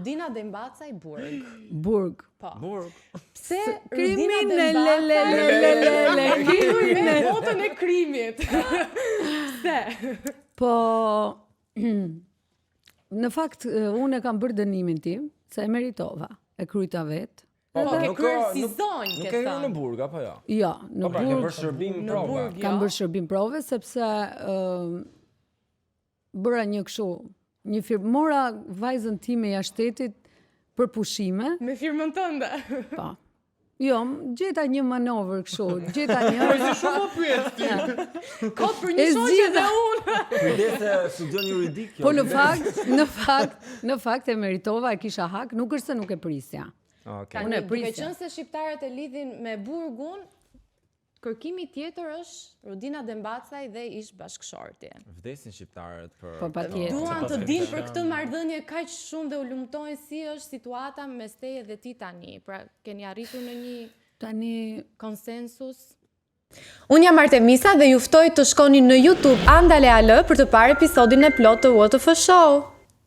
Rudina Dembacaj burg. Burg. Po. Burg. Pse Rudina Krimine le le le le le le Lidhur me krimine. botën e krimit. Pse? Po në fakt eh, unë e kam bërë dënimin tim, se e meritova, e kryta vetë. Po, Po, ke nuk kryer ka- si nuk- zonjë, Nuk ke ke hyrë në thënë. burg apo jo? Jo, në Po pra, ke burg bërë shërbim Në prove. burg, jo. kam bërë shërbim prove sepse ë bëra një kështu, një firmë, mora vajzën time jashtë shtetit për pushime, Me firmën tënde. po. Jo, m- gjeta një manovër kështu, gjeta një. Po si shumë po pyet ti. Kot për një E shoqe zgjidha. dhe unë. Kujdes se studion juridik kjo. Po në fakt, në fakt, në fakt e meritova, e kisha hak, nuk është se nuk e prisja. Okej. Unë e Tani, duke prisja. qenë se shqiptarët e lidhin me burgun, kërkimi tjetër është Rudina Dembacaj dhe ish bashkëshorti. Vdesin shqiptarët për Po, patjetër. Duan të dinë për këtë marrëdhënie kaq shumë dhe u lumtojnë si është situata mes teje dhe ti tani. Pra, keni arritur në një Tani konsensus? Unë jam Artemisa dhe ju ftoj të shkoni në YouTube Andale AL për të parë episodin e plotë të WTF Show.